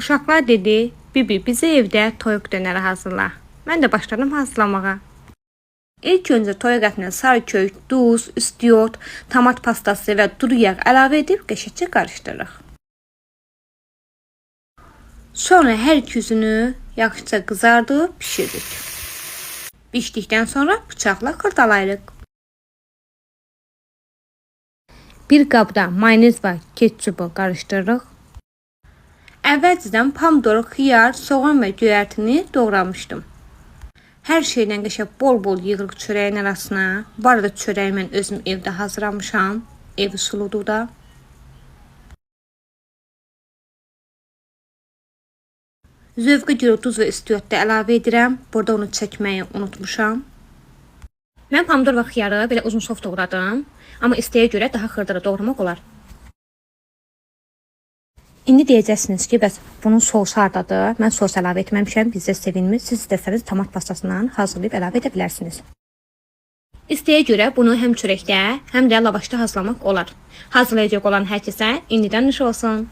Uşaqlar dedi, Bibi bizə evdə toyuq dönəri hazırla. Mən də başladım hazırlamağa. İlk öncə toyuq ətinə sarı kök, duz, istiot, tomat pastası və duru yağ əlavə edib qəşəngcə qarışdırırıq. Sonra hər iki üzünü yaxşıca qızardıb bişiririk. Bişdikdən sonra bıçaqla xırdalayırıq. Bir qabda mayonez və ketçupu qarışdırırıq. Əvvəlcədən pomidor, xiyar, soğan və göyərtini doğramışdım. Hər şeydən qəşəng bol-bol yığırıq çörəyin arasına. Bu arada çörəyi mən özüm evdə hazırlamışam. Ev üsuludur da. Zövqə görə duz və istiot da əlavə edirəm. Burada onu çəkməyi unutmuşam. Mən pomidor və xiyarı belə uzun sof doğradım. Amma istəyə görə daha xırda da doğramaq olar. İndi deyəcəksiniz ki, bəs bunun sousu hardadır? Mən sos əlavə etməmişəm, bizdə sevinmir. Siz istəsəniz tomat pastasından hazırlayıb əlavə edə bilərsiniz. İstəyə görə bunu həm çörəkdə, həm də lavaşda hazırlamaq olar. Hazırlayacaq olan hər kəsə indidən nuş olsun.